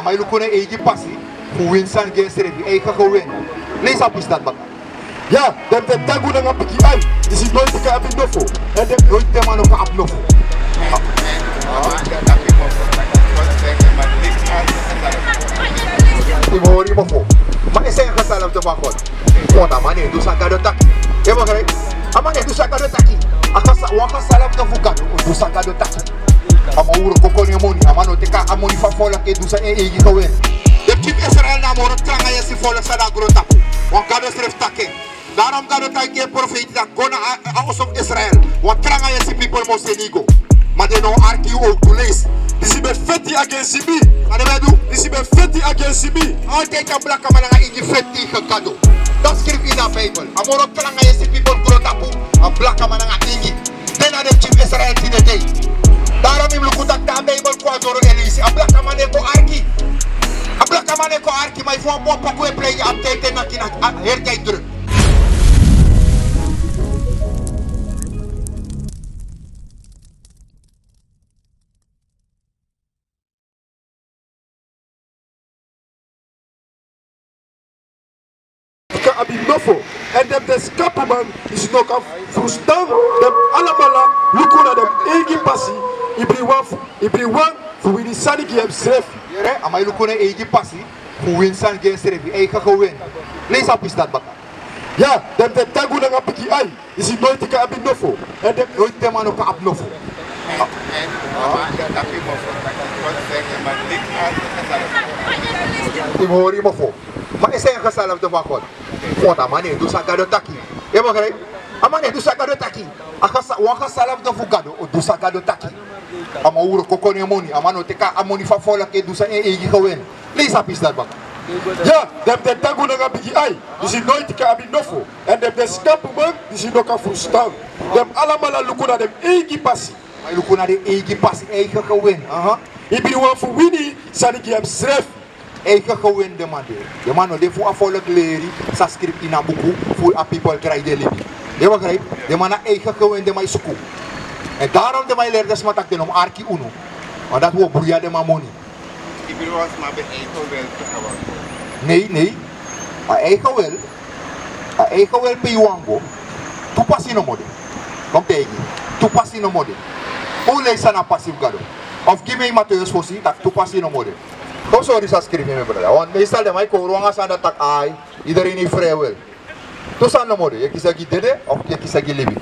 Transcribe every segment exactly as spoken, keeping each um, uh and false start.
Ma yu luku na en eigi pasi fu wini sani gi ensrefi, eigen gewin. Leisi a pisi dati baka. Ya, den ben taki un nanga pikin ai, disi noiti kan abi nofo. Èn den noiti den man no kan abi nofo. Yu mus hori yu mofo. Ma yu e seni gesalfde fu a God. Want a man no e du san Gado taki. Yu e begrijp? A man no e du san Gado taki. A gesa-, wan gesalfde fu Gado o du san Gado taki. A man wroko kon na en moni, a man no teki a moni fu a folku e du san en eigi gewin. Den pikin Israel na a moro tranga yesi folku san de na grontapu. Want Gado srefi taki en. Daarom Gado taigi en profeiti taki go na a, a oso fu Israel. Wan tranga yesi pipel mus seni yu go. Ma den no arki yu owtu. Leisi. Disi ben feti agensi mi. San den ben du? Disi ben feti agensi mi. Altijd a blakaman nanga ingi feti tegen Gado. Dati skrifi ini a Bijbel. A moro tranga yesi pipel grontapu, a blakaman nanga ingi. Den na den pikin Israel tide dei. Daarom yu mus luku taki te a Bijbel kon na doro Elisi, a blakaman no e kon arki. A blakaman no e kon arki, ma efu wan bun poku e plei, a tei te naki na, a heri dei druk. Kan abi nofo. Èn den, den skapuman disi no kan frustan. Den alamala luku na den eigi pasi. Ibri wan fu, ibri wan fu wini sani gi ensrefi. Yere, a man e luku na en eigi pasi fu wini sani gi ensrefi, eigen gewin. Leisi a pisi dati baka. Ya, den ben taki un nanga pikin ai, disi noiti kan abi nofo. Èn den noiti den man no kan abi nofo. Yu mus hori yu mofo. Ma yu e seni gesalfde fu a God. Want a man no e du san Gado taki. Yu e begrijp? A man no e du san Gado taki. A gesa-, wan gesalfde fu Gado o du san Gado taki. A man wroko kon na en moni, a man no teki a moni fu a folku e du san en eigi gewin. Leisi a pisi dati baka. Ya, den ben taki un nanga pikin ai, disi noiti kan abi nofo. Èn den, den skapuman disi no kan frustan. Den alamala luku na den eigi pasi. Ma yu luku na den eigi pasi, eigen gewin. Aha. Ibri wan fu wini sani gi ensrefi. Eigen gewin den man de. Den man no de fu a folku leri san skrifi ini a buku fu a pipel drai den libi. Yu e begrijp? Den man na eigen gewin den man e suku. Èn daarom den man e leri den sma taki den no mus arki unu. Want dati wi o bruya den man moni. Ibri wan sma abi eigen wil fu a wan. Nei, nei. A eigen wil, a eigen wil pe yu wani go. Tu pasi nomo de. Kon taigi. Tu pasi nomo de. Un leisi san na a pasi fu Gado. Of gi mi Mateus fosi, taki tu pasi nomo de. Kon sori san skrifi, mi brada. Want meestal den man e kowru anga sani dati taki ai, iedereen heeft vrije wil. Tu sani nomo de, yu e kisi gi dede, of yu e kisi gi libi.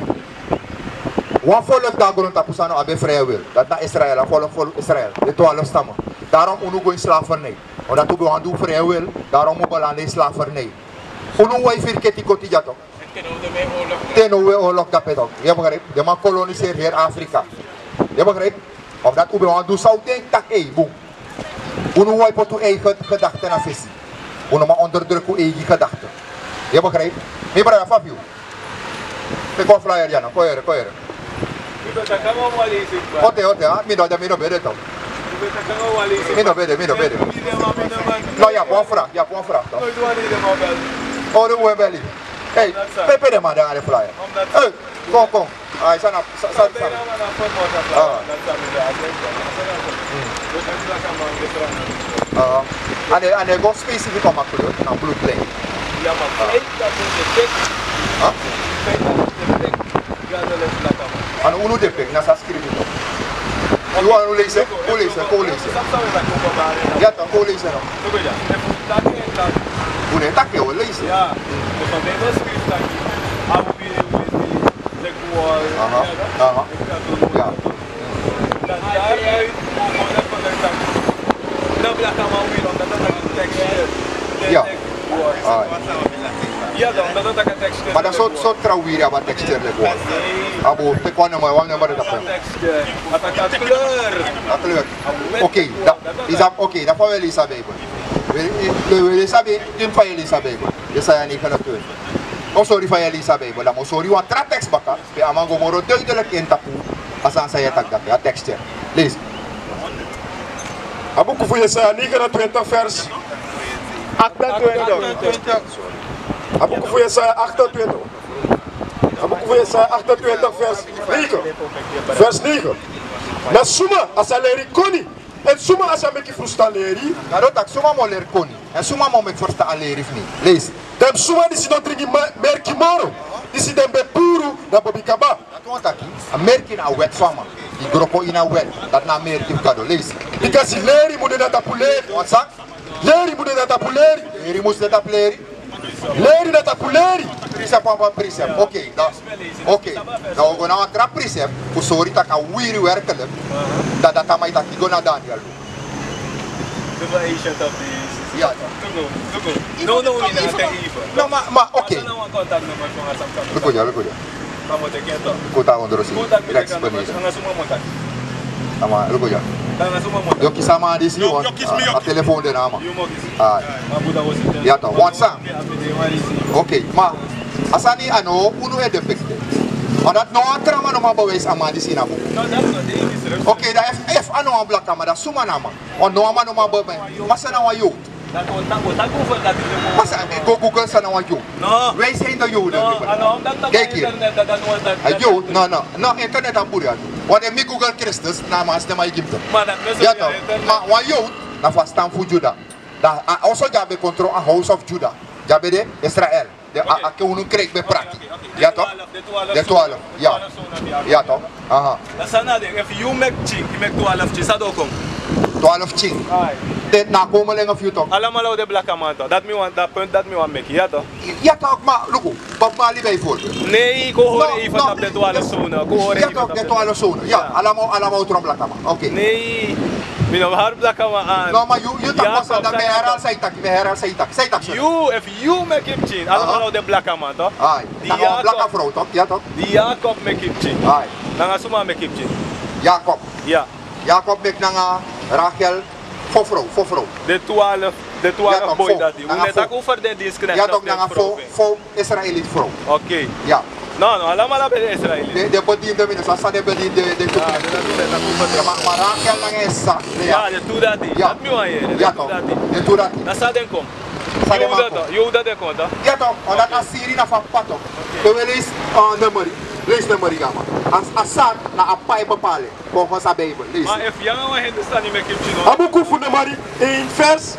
Wan folku de na grontapu san no abi vrije wil. Dati na Israel, a folku, folku Israel. Den twaalf stammen. Daarom unu go ini slavernij. Omdat un ben wani du vrije wil, daarom un belandi ini slavernij. Unu wai ferketi koti dya toch. Te now un e oorlog drape toch. Yu e begrijp? Den man koloniseri heri Afrika. Yu e begrijp? Omdat un ben wani du san un denki taki ei bun. Unu wai poti un eigen gedachte na fesi. Un no man onderdruk un eigi gedachte. Yu e begrijp? Mi brada, fa fu yu? Teki wan flyer dya no, kon yere, kon yere. Ote, ote, a, mi no de, mi no ben de toch. Mi no ben de, mi no ben de. No, yu abi wan vraag, yu abi wan vraag toch. O, den un e beli. Ei, pe, pe den man de nanga den flyer. Ei, kon, kon. Ai, san na, san, san, san. Ah. Mm. Ah. A no e, a no e go specifiek wan kleur, na bloedlijn. Ah. A no unu de peki, na san skrifi. Yu wani unu leisi, kon leisi, kon leisi. Ya toch, kon leisi no. Unu e taki, wi leisi. Aha, aha. Ya. Ya. Ai. Ma dan so, so trawan wiri abi a texture leki wan. A bun, teki wan nummer, wan nummer de tapu. A kleur. Oké, dan, is dat, oké, dan fa wi e leisi a Bijbel. Wi, wi, wi e leisi a Bijbel, fa yu e leisi a Bijbel. Yesaya negenentwintig. O sori fa yu e leisi a Bijbel, dan mi o sori wan tra tekst baka. Pe a man go moro duidelijk ini tapu a sani san yu e taki dati, a texture. Leisi. A buku fu Yesaya negenentwintig vers achtentwintig. A buku fu Yesaya achtentwintig. A buku fu Yesaya achtentwintig vers negen. Vers negen. Na suma a sa leri koni Èn suma a sa meki frustan leri? Gado taki suma mi o leri koni. Èn suma mi o meki frustan a leri fu mi. Leisi. Den suma disi no dringi ma-, merki moro. Disi den ben puru na bobi kaba. Dati wani taki, a merki na a wèt fu a man. Yu gro kon ini a wèt. Dati na a merki fu Gado. Leisi. Bikasi leri mu de na tapu leri. Wan sani. Leri mu de na tapu leri. Leri mu de na tapu leri. Leri na tapu leri. Precept, papa, precept. Oké, dan. Oké. Dan wi o go na wan tra precept. Fu sori taki a wiri werkelijk. Dan dati a man e taki go na Daniel. Luku a ancient of this. Ya. Luku, luku. No, no, we not even. No, ma, ma, oké. Luku ya, luku ya. Kota ondro si. Explanation. Ama, luku ya. Yu o kisi a man disi, wan, a telefon de na a man. Ai. Ya toch, wan sani. Oké, ma a sani a no unu e depekte. Ma dati no wan tra man no man bewijs a man disi na buku. Oké, dan efu, efu a no wan blakaman, dan suma na a man? Wan no wan man no man bewijs. Ma san na wan Jood? Ma san, go Google san na wan Jood. Wij zijn de Joden. Kijk hier. A Jood, no, no, no, internet a buri ati. Wan de mi Google Christus, na a man stem a e gi mi. Ya toch, ma wan Jood na fu a stam fu Juda. Dan a oso di a ben kon tron a House of Judah. Di a ben de Israel. Den, a, a, ke unu krek ben prati. Ya toch? Den twaalf. Ya. Ya toch? Aha. Dan san na den, efu yu meki pikin, yu meki twaalf pikin, san o kon? Twaalf pikin. Ai. Den nakomelingen fu yu toch? Alamala o de blakaman toch? Dati mi wani, dati punt dati mi wani meki, ya toch? Ya toch, ma luku, Bob Marley bijvoorbeeld. Nee, kon hori yu fu tapu den twaalf zonen. Kon hori yu fu tapu den twaalf zonen. Ya, alamala, alamala o tron blakaman. Oké. Nee, mi no hori blakaman. No, ma yu, yu taki wan sani, dan mi e herhaal san yu taki, mi e herhaal san yu taki. San yu taki, sorry. Yu, efu yu meki pikin, alamala o de blakaman toch? Ai, nanga wan blaka frow toch? Ya toch? Di Jakob meki pikin. Ai. Nanga suma a meki pikin? Jakob. Ya. Jakob meki nanga Rachel fo frow, fo frow. Den twaalf, den twaalf boi dati. Un e taki over den disi knecht. Ya toch, nanga fo, fo Israëliet frow. Oké. Ya. No, no, alamala ben Israëliet. Den, den bediende, mi no sabi san den bediende, den tu. Ma, ma Rachel nanga en sisa. Ya, den tu dati. Ya. Dati mi wani yere. Ya toch. Den tu dati. Na san den kon? San den man kon? Yehuda den kon toch? Ya toch, omdat Assyrië na fu a p'pa toch. Te wi e leisi, eh, Numeri, leisi Numeri, gama. A, a zaad na a p'pa e bepaal en, volgens a Bijbel. Leisi. Ma efu yu nanga wan Hindustani meki pikin, no? A buku fu Numeri één vers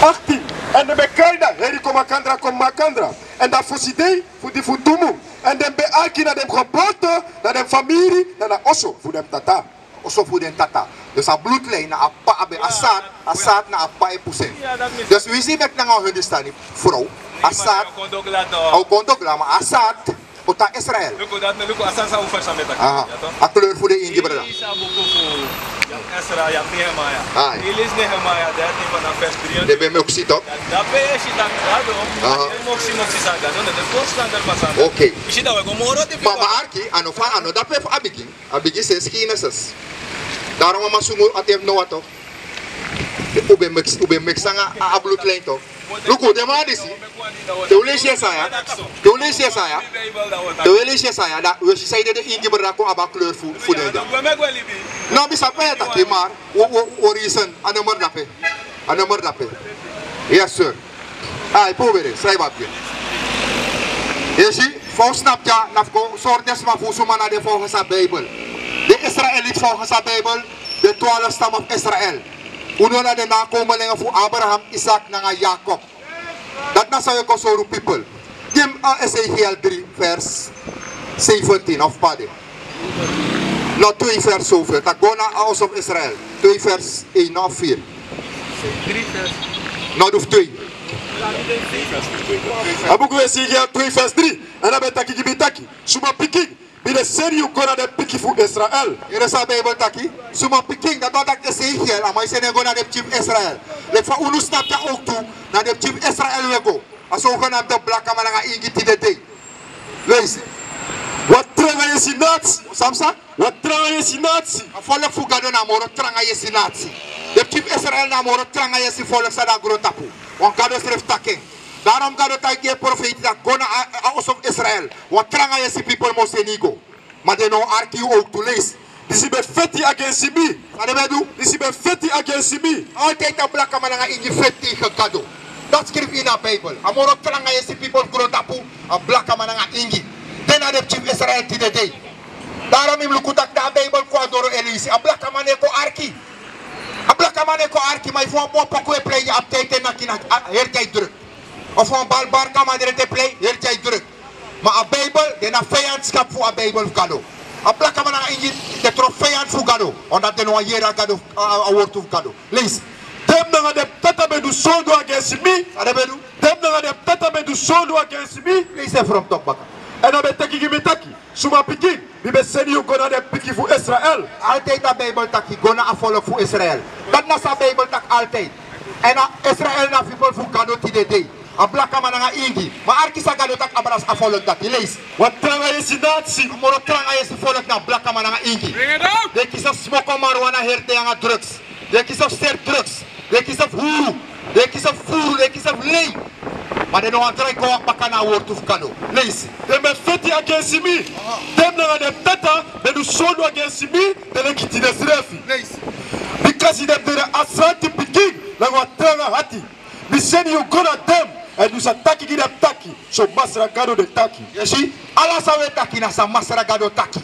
achttien. Èn den ben kari dan heri kon makandra, kon makandra. Èn dan fosi dei fu di fu dyumu. Èn den ben arki na den geboorte, na den famiri, na den oso fu den tata. Oso fu den tata. Dus a bloedlijn na a p'pa, a ben a zaad, a zaad na a p'pa e pusu en. Dus wi si meki nanga wan Hindustani frow. A zaad. A o kon dogla, ma a zaad o tan Israel. Luku dati, luku a sani san un ferstan mi e taki. Aha. A kleur fu den ingi, brada. Yu sa buku fu, yu abi Ezra, yu abi Nehemia. Ai. Yu leisi Nehemia dertien vanaf vers drie. Den ben moksi toch? Dape yu e si taki Gado. Aha. Den moksi, moksi san Gado, no, den voorstander fu a sani. Oké. Yu si dan wi e go moro dipi. Ma, ma arki, a no fa, a no dape fu a bigin. A bigin sensi Genesis. Daarom a man sungu a ten fu Noah toch. Un ben mix, un ben mix nanga a, a bloedlijn toch. Luku, den man disi. Te un leisi Yesaya. Te un leisi Yesaya. Te un leisi Yesaya. Dan un e si san ede den ingi, brada, kon abi a kleur fu, fu den. No, mi sabi fa yu e taki, ma un, un, un o reason. A nummer dape. A nummer dape. Yes, sir. Ai, puru bere, san yu abi. Yu e si, fa un snapu dya, na fu kon sori den sma fu un suma na den volgens a Bijbel. Den Israëliet volgens a Bijbel, den twaalf stam of Israël. Unu na den nakomelingen fu Abraham, Isaac nanga Jacob. Dati na san wi e kon sori un people. Gi mi, eh, Ezekiel drie vers zeventien of pardon. No, twee vers zoveel. Taki go na a House of Israel. Twee vers één of vier. No, du fu twee. A buku Ezekiel twee vers drie. Èn a ben taki gi mi taki: Suma pikin, mi de seni yu go na den pikin fu Israel. Yere san Bijbel taki. Suma pikin, dati wani taki Ezekiel, a man e seni en go na den pikin fu Israel. Leki fa unu snapu dya ook tu, na den pikin fu Israel wi e go. A so wi go na den blakaman nanga ingi tide dei. Leisi. Wan tranga yesi nati. San mi sa? Wan tranga yesi nati. A folku fu Gado na a moro tranga yesi nati. Den pikin fu Israel na a moro tranga yesi folku san de na grontapu. Want Gado srefi taki en. Daarom Gado taigi en profeiti taki go na a, a House of Israel. Wan tranga yesi people mi o seni yu go. Ma den no arki yu ook tu. Leisi. Disi ben feti agensi mi. San den ben du? Disi ben feti agensi mi. Altijd a blakaman nanga ingi feti tegen Gado. Dati skrifi ini a Bijbel. A moro tranga yesi people grontapu, a blakaman nanga ingi. Den na den pikin fu Israel tide dei. Daarom yu mus luku taki a Bijbel kon na doro e leisi. A blakaman no e kon arki. A blakaman e kon arki, ma efu wan bun poku e plei, a abi ten e naki na, a, heri dya e druk. Efu wan balbarka man dede e plei, heri dya e druk. Ma a Bijbel, den na vijandschap fu a Bijbel fu Gado. A blakaman nanga ingi, den tron vijand fu Gado. Omdat den no wani yere a Gado, a, a, a wortu fu Gado. Leisi. Dem nanga den tata ben du sondu agensi mi. A den ben du. Dem nanga den tata ben du sondu agensi mi. Leisi en from tok baka. Èn a ben teki gi mi taki: Suma pikin, mi ben seni yu go na den pikin fu Israel. Altijd a Bijbel taki go na a volk fu Israel. Dati na san a Bijbel taki altijd. Èn a Israel na people fu Gado tide dei. A blakaman nanga ingi. Ma arki san Gado taki abra a volk dati. Leisi. Wan tranga yesi nati. Moro tranga yesi volk na blakaman nanga ingi. Bring it out. Den e kisi fu smoko marijuana heri dei nanga drugs. Den e kisi fu seri drugs. Den e kisi fu huru. Den e kisi fu furu. Den e kisi fu lei. Ma den no wani drai kon baka na a wortu fu Gado. Leisi. Den ben feti agensi mi. Aha. Dem nanga den tata ben du sondu agensi mi, te leki tide srefi. Leisi. Bikasi den de asranti pikin nanga wan tranga ati. Mi seni yu go na dem, èn yu sa taki gi den taki: So Masra Gado de taki. Yu si, ala san wi e taki na san Masra Gado taki.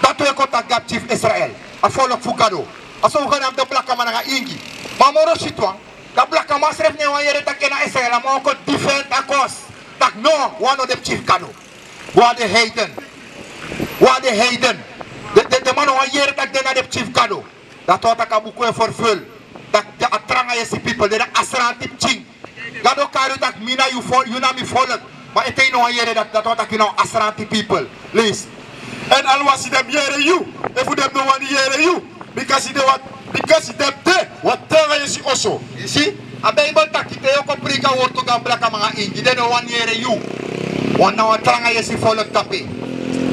Dati wi e kon taki gi a pikin fu Israel, a volk fu Gado. A so wi go na den blakaman nanga ingi. Ma moro switi wan, da blakaman srefi no e wani yere taki na Israel, a man o kon defend a kos. Taki no, wi a no den pikin fu Gado. Wi a den heiden. Wi a den heiden. Den, den, den man no wani yere taki den na den pikin fu Gado. Dati wani taki a buku e vervul. Taki den a tranga yesi people, den na asranti pikin. Gado kari yu taki mi na yu fol-, yu na mi volk. Ma ete yu no wani yere dati, dati wani taki yu na wan asranti people. Leisi. Èn alwasi den yere yu, efu den no wani yere yu, bikasi den wan, bikasi den de wan tranga yesi oso. Yu si, a Bijbel taki te yu o kon preiki a wortu gi a blakaman nanga ingi, den no wani yere yu. Wan na wan tranga yesi volk tapu.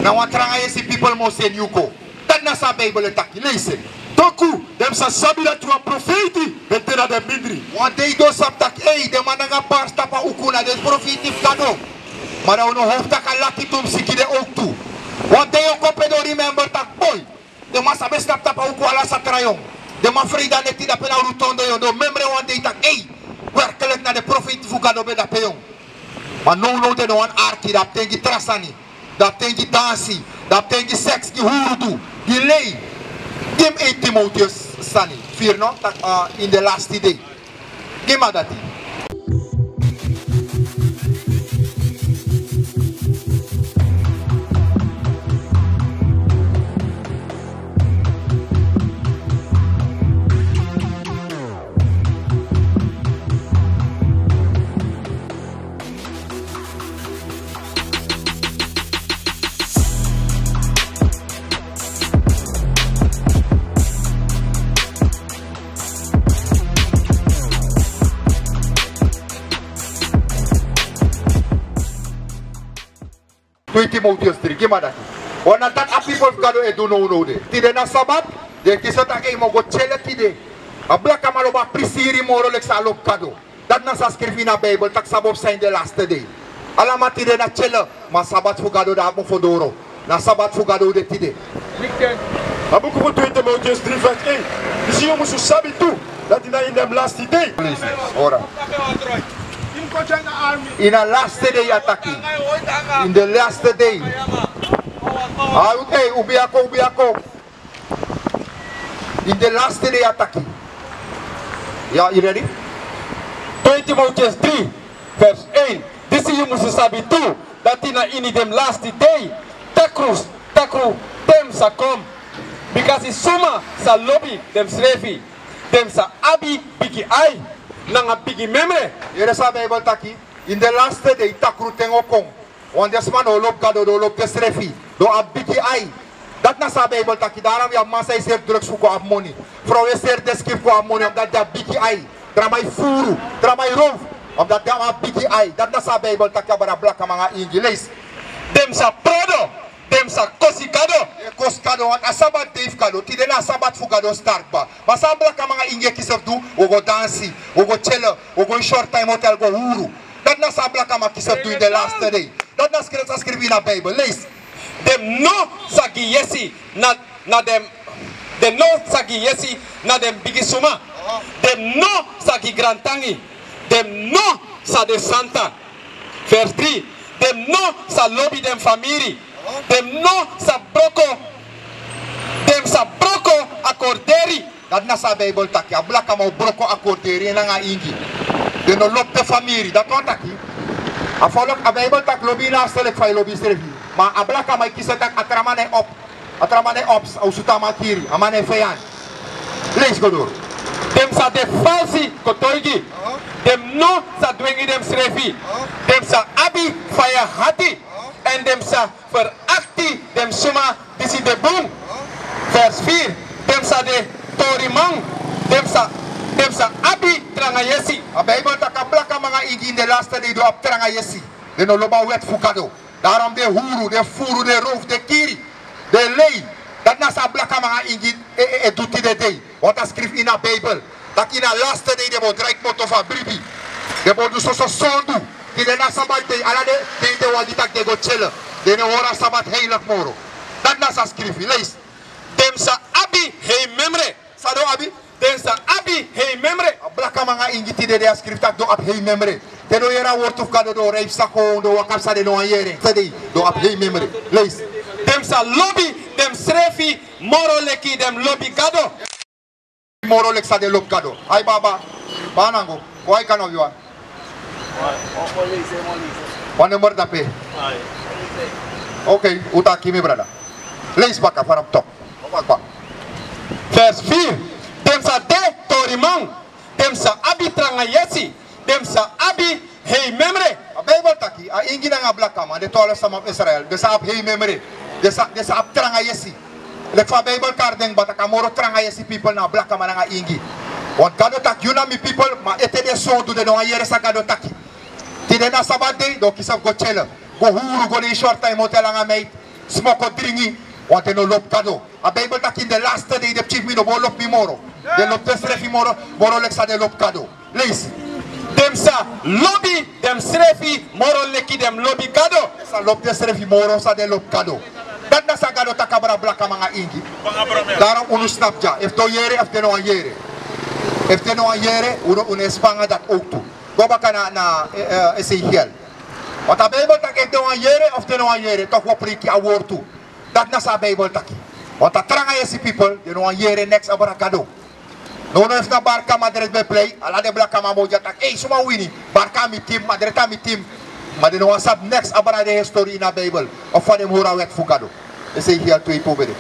Na wan tranga yesi people mi o seni yu go. Dati na san a Bijbel e taki. Leisi. Toku, den sa sabi dati wan profeiti ben de na den mindri. Wan dei den o sabi taki, ei, den man nanga bars tapu a uku na den profeiti fu Gado. Ma dan un no hofu taki a lati tumsi gi den owktu. Wan dei o kon pe den o remember taki, boi, den man sa ben slapu tapu a uku ala satra, yon. Den man freida neti dape na Rotonde, yon. Den o memre wan dei taki, ei, werkelijk na den profeiti fu Gado ben dape, yon. Ma nownow den no wani arki, den abi ten gi tra sani. Den abi ten gi dansi, den abi ten gi seks, gi hurudu, gi lei. Gi mi één Timotheus sani firi no, taki, ah, ini den lasti dei. Gi mi a dati. Twe Timotheus dri, gi mi a dati. Wan na dati a pipel fu Gado e du nownow de. Tide na Sabat, den e kisi taki yu mu go tyele tide. A blakaman lobi a prisiri moro leki san a lobi Gado. Dati na san skrifi ini a Bijbel, taki Sabat pasa ini den laste dei. Ala man tide na tyele, ma Sabat fu Gado de a mofo doro. Na Sabat fu Gado de tide. A buku fu Twe Timotheus dri vers één. Disi yu musu sabi tu, dati na ini den laste dei. Ora. Ini a laste dei a taki. Ini den laste dei. A, oké, un ben e kon, un ben e kon. Ini den laste dei a taki. Ya, yu ready? Twe Timotheus dri, vers één. Disi yu musu sabi tu, dati na ini den laste dei takru, takru ten sa kon. Bikasi suma sa lobi densrefi, den sa abi bigi ai nanga bigi memre. Yere san Bijbel taki, ini den laste dei takru ten o kon. Want den sma no o lobi Gado, den o lobi densrefi. Den o abi bigi ai. Dati na san Bijbel taki. Daarom yu abi man san e seri drugs fu kon abi moni. Frow e seri deski fu kon abi moni, omdat den abi bigi ai. Tra man e furu, tra man e rowfu, omdat den abi bigi ai. Dati na san Bijbel taki abra blakaman nanga ingi. Leisi. Den sa prodo, den sa kosi Gado. E kosi Gado, want a Sabat dei fu Gado. Tide na a Sabat fu Gado start kba. Ma san blakaman nanga ingi e kisi fu du, un o go dansi, un o go tyele, un o go ini short time hotel go huru. Dati na san blakaman kisi fu du ini den laste dei. Dati na san skrifi, san skrifi ini a Bijbel. Leisi. Den no sa gi yesi na, na den, den no sa gi yesi na den bigi suma. Den no sa gi grantangi. Den no sa de santa. Vers dri. Den no sa lobi den famiri. Den no sa broko, den sa broko a korderi. Dati na san a Bijbel taki, a blakaman o broko akorderi en nanga ingi. Den no lobi den famiri, dati wani taki. A folku, a Bijbel taki lobi yu naaste leki fa yu lobi yusrefi. Ma a blakaman e kisi taki a tra man na en op. A tra man na en op, a o sutu a man kiri, a man na en feyanti. Leisi go doro. Den sa de falsi kotoigi. Den no sa dwengi densrefi. Den sa abi faya hati. Èn den sa ferakti den suma disi de bun. Vers vier. Den sa de toriman. Den sa, den sa abi trangayesi. A Bijbel taki a blakaman nanga ingi ini den laste dei den o abi trangayesi. Den no lobi a wet fu Gado. Daarom den huru, den fufuru, den rowfu, den kiri, den lei. Dati na san a blakaman nanga ingi e, e, e du tide dei. Want a skrifi ini a Bijbel taki ini a laste dei den bo drai kmoto fu a bribi. Den bo du soso sondu. Tide na sabat dei, ala den, den, den wagi taki den go tyele. Den no e hori a sabat heilig moro. Dati na san a skrifi, leisi. Den sa abi hei memre. San den o abi? Den sa abi hei memre. A blakaman nanga ingi tide dei, a skrifi taki den o abi hei memre. Te den o yere a wortu fu Gado den o rei psa kon, den o waka psa, den no wani yere. Tide dei den o abi hei memre. Leisi. Den sa lobi densrefi moro leki den lobi Gado. Moro leki san den lobi Gado. Ai baba, baba Nango, kon a ini a kanaviwa. Wan nummer dape. Ok, un taki, mi brada. Leisi baka, vanaf top. Vers vier. Den sa de toriman. Den sa abi trangayesi. Den sa abi hei memre. A Bijbel taki, a ingi nanga a blakaman, den twaalf stammen fu Israel, den sa abi hei memre. Den sa, den sa abi trangayesi. Leki fa a Bijbel kari den kaba taki a moro trangayesi pipel na a blakaman nanga ingi. Want Gado taki yu na mi pipel, ma ete den sondu, den no wani yere san Gado taki. Tide na sabat dei, den o kisi fu go tyele, go huru, go na ini swartu a ini motel nanga meiti, smoko, dringi, want den no lobi Gado. A Bijbel taki ini den laste dei den pikin fu mi no bo lobi mi moro. Den lobi densrefi moro, moro leki san den lobi Gado. Leisi. Den sa lobi densrefi moro leki den lobi Gado. Den sa lobi densrefi moro san den lobi Gado. Dati na san Gado taki abra blakaman nanga ingi. Daarom unu snapu dya. Efu den o yere, efu den no wani yere. Efu den no wani yere, unu, unu e span nanga dati owktu. Go baka na, na, eh, eh, Ezekiel. Want a Bijbel taki efu den wani yere, efu den no wani yere, toch wi o preiki a wortu. Dati na san a Bijbel taki. Want a trangayesi pipel, den no wani yere neks abra Gado. Nownow efu na Barka Madrid ben plei, ala den blakaman bo dya taki, ei, suma wini, Barka na mi tim, Madrid na mi tim. Ma den no wani sabi neks abra den histori ini a Bijbel. Of fa den mus hori a wet fu Gado. Ezekiel twee, pubede.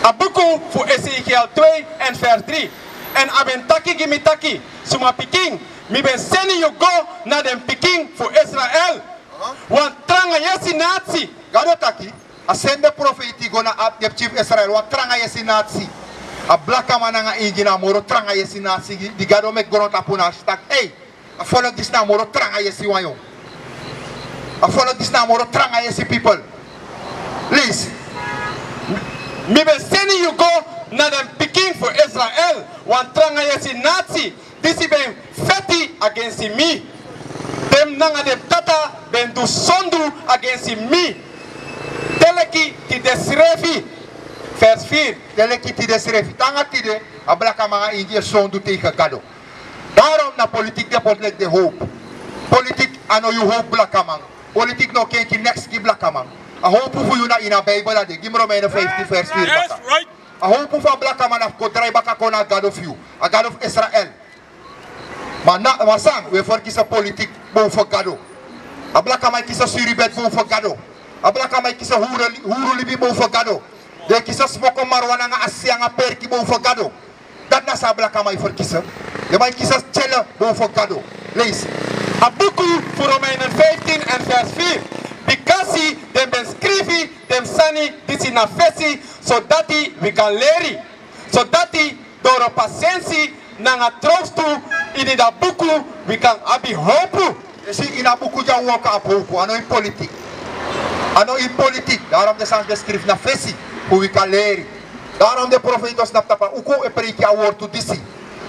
A buku fu Ezekiel twee èn vers drie. Èn a ben taki gi mi taki, suma pikin, mi ben seni yu go na den pikin fu Israel. Wan trangayesi nati. Gado taki, a seni den profeiti go na a, den pikin fu Israel, wan trangayesi nati. A blakaman nanga ingi na a moro trangayesi nati di, di Gado meki grontapu na a si taki, ei, a folku disi na a moro trangayesi wan, yu. A folku disi na a moro trangayesi pipel. Leisi. Mi ben seni yu go na den pikin fu Israel, wan trangayesi nati, disi ben feti agensi mi. Den nanga den tata ben du sondu agensi mi. Te leki tide srefi. Vers vier. Te leki tide srefi. Te nanga tide, a blakaman nanga ingi e sondu tegen Gado. Daarom na politiek den poti leki den howpu. Politiek a no yu howpu blakaman. Politiek no kenki neks gi blakaman. A howpu fu yu na ini a Bijbel a de. Gi mi Romeinen vijftien vers vier baka. A howpu fu a blakaman na fu kon drai baka kon na a Gado fu yu. A Gado fu Israel. Ma na, ma san, wi e ferkisi politiek boven Gado. A blakaman e kisi siribet boven Gado. A blakaman e kisi huru, huru libi boven Gado. Den e kisi smoko, marijuana nanga asi nanga perki boven Gado. Dati na san a blakaman e ferkisi. Den man e kisi tyele boven Gado. Leisi. A buku fu Romeinen vijftien èn vers vier. Bikasi den ben skrifi den sani disi na fesi, sodati wi kan leri. Sodati doro pasensi nanga trowstu ini a buku wi kan abi howpu. Yu si, ini a buku dya wi o kan abi howpu, a no ini politiek. A no ini politiek. Daarom den sani ben skrifi na fesi, fu wi kan leri. Daarom den profeiti o snapu tapu a uku e preiki a wortu disi.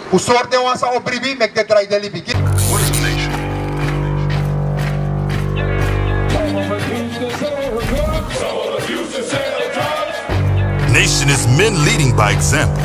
Fu sori den wan san o bribi, meki den drai den libi. What is a nation? Nation is men leading by example.